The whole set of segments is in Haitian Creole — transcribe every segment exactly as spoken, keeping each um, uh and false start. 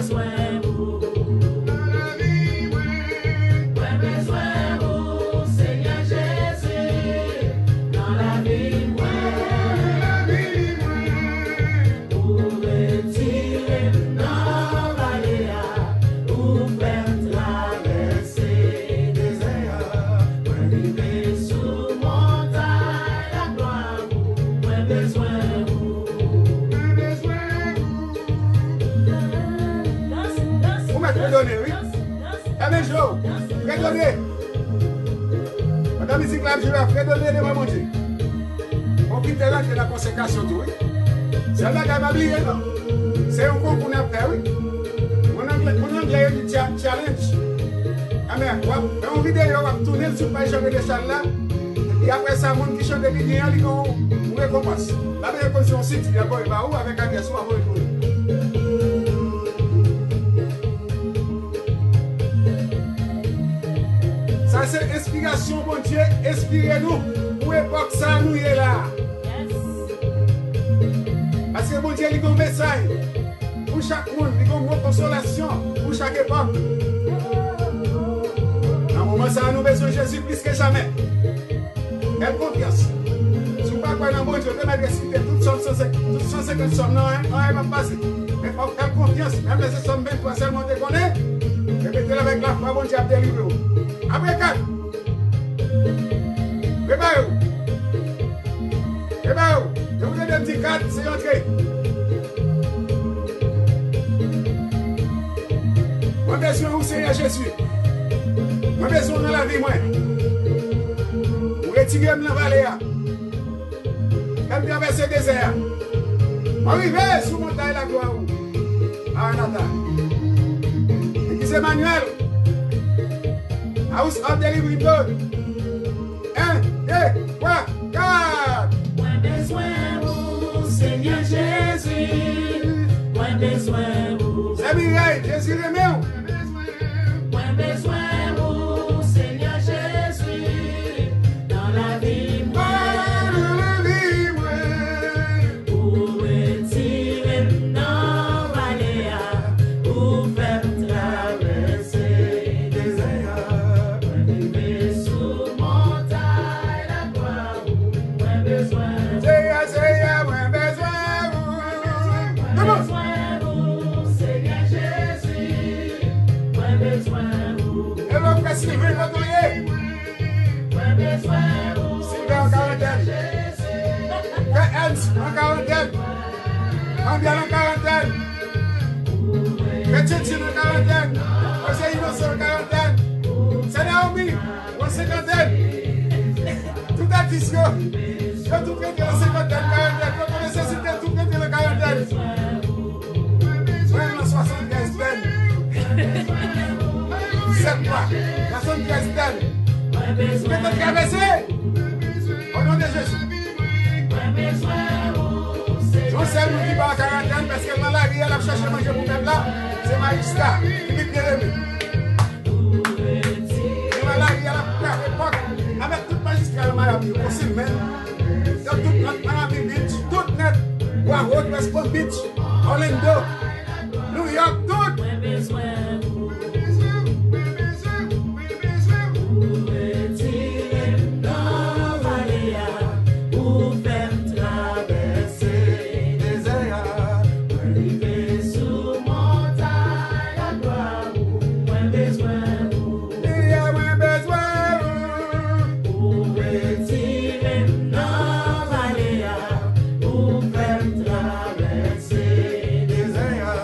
bezwen ou. Nan lavi mwen. Mwen bezwen ou, Senyè Jezi. Nan lavi mwen. Nan lavi mwen. Ou retire m nan vale a, ou fè m travèse dezè a. Mwen rive sou montay laglwa ou, mwen bezwen ou. Mwen bezwen ou. Ou mèt fredone, wi. Fèmen je w, fredone. Pandan mizik la ap jwe a, fredone devan Bondye. Konfite rantre nan konsekrasyon tou, wi. Sèl bagay pa bliye, non. Se yon konkou n ap fè, wi. Moun anglè, moun anglè yo di cha-, challenge. Amè, w ap fè yon videyo, w ap tounen l sou paj Jean René Charles la. Epi apre sa, moun ki chante pi byen an, li gen yon, yon rekonpans. L ap gen kondisyon siti, l ap voye ba ou avèk adrès ou, w ap voye pou li. Se enspirasyon Bondye enspire nou pou epòk sa a nou ye la a. Paske Bondye li gen yon mesaj pou chak moun, li gen yon mo konsolasyon pou chak epòk. Nan moman sa a, nou bezwen Jezi plis ke jamè. Fè l konfyans. Si w pa kwè nan Bondye, w te mèt resite tout Sòm san senk, tout san senkant Sòm nan, anyen p ap pase. Men fò w fè l konfyans, menm lè se Sòm venntwa sèlman w te konnen, repete l avèk lafwa, Bondye ap delivre w. Apre kat, prepare w. Prepare w. Depi w tande m di kat, se antre. Mwen bezwen ou, Senyè Jezi. Mwen bezwen w nan lavi mwen. Ou retire m nan vale a. Fè m travèse dezè a. Mwen rive sou montay laglwa ou. Maranata. Egliz Emmanuel. House of Deliverance. En, de, twa, kat. Mwen bezwen ou, Senyè Jezi. Mwen bezwen ou. Sè Mireille, Jezi renmen w. Mwen bezwen ou, Senyè Jezi, nan lavi mwen. Nan lavi mwen. Ou retire m nan vale a, ou fè m travèse dezè a. Mwen rive sou montay laglwa ou, mwen bezwen ou. Seyè, Seyè, mwen bezwen ou. Mwen bezwen ou, Senyè Jezi. Mwen bezwen ou. Hello, frè Sylvain, kote w ye? Mwen bezwen ou, Sylvain an karantèn. Frè Ernst an karantèn. Manbyèl an karantèn. Frè Tchetchin an karantèn. Frè Jose Inosan an karantèn. Sè Naomi, ou an senkantèn. Tout atis yo, yo tout rete nan senkantèn, karantèn. Yo tout nesesite, tout rete nan karantèn. Mwen nan swasanntrèz tèn. Sèt mwa. Swasanntrèz tèn. Ou gentan travèse. O non de Jezi. Se yon sèl moun ki pa an karantèn, paske l nan lari a, l ap chache manje pou pèp la, se majistra Philippe Bien-Aimé. Li nan lari a, l ap frape pòt avèk tout majistra nan Miami yo, konsil menm. Yo tout nan Miami Beach, tout nèt, Broward, West Palm Beach, Orlando, New York, tout. Mwen bezwen ou. Mwen bezwen ou, mwen bezwen ou, mwen bezwen ou. Ou retire m nan vale a, ou fè m travèse dezè a. Mwen rive sou montay laglwa ou, mwen bezwen ou. Seyè, mwen bezwen ou. Ou retire m nan vale a, ou fè m travèse dezè a.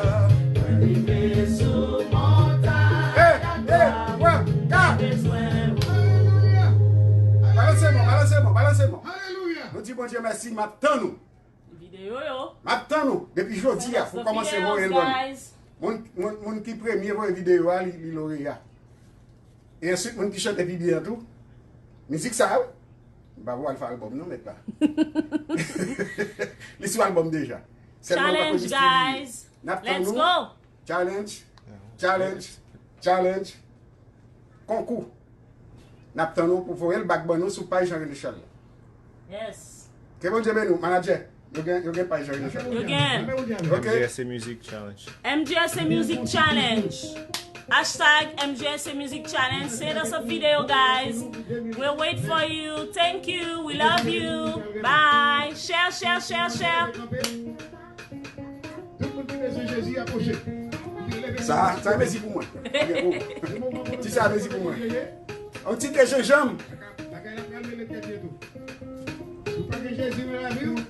Mwen rive sou montay laglwa ou, mwen bezwen ou. Alelouya. Balanse men w, balanse men w, balanse men w. Alelouya. Nou di Bondye mèsi, m ap tann ou. Videyo yo. M ap tann ou depi jodi a pou w kòmanse voye l ban nou. Moun, moun, moun ki premye voye videyo a, li, li loreya. E answit, moun ki chante pi byen an tou. Mizik sa a, wi. M pa voye al fè albòm non, mèt la. Li sou albòm deja. Sèlman l pako distribiye. N ap tann ou. Challenge, challenge, challenge. Konkou. N ap tann ou pou voye l back ban nou sou paj Jean René Charles la. Yes. Ke Bondye beni w, manadjè. Yo gen, yo gen paj Jean René Charles. Yo gen. Ok. M J S A Music Challenge. M J S A Music Challenge. Hashtag M J S A Music Challenge. Send us a video, guys. We'll wait for you. Thank you. We love you. Bye. Share, share, share, share. Tout moun ki bezwen Jezi, apwoche. Sa, sa mezi pou mwen. Ti sa mezi pou mwen. Yon ti te jenjanm. Bagay la pral mele tèt byen tou. Si w pa gen Jezi nan lavi w,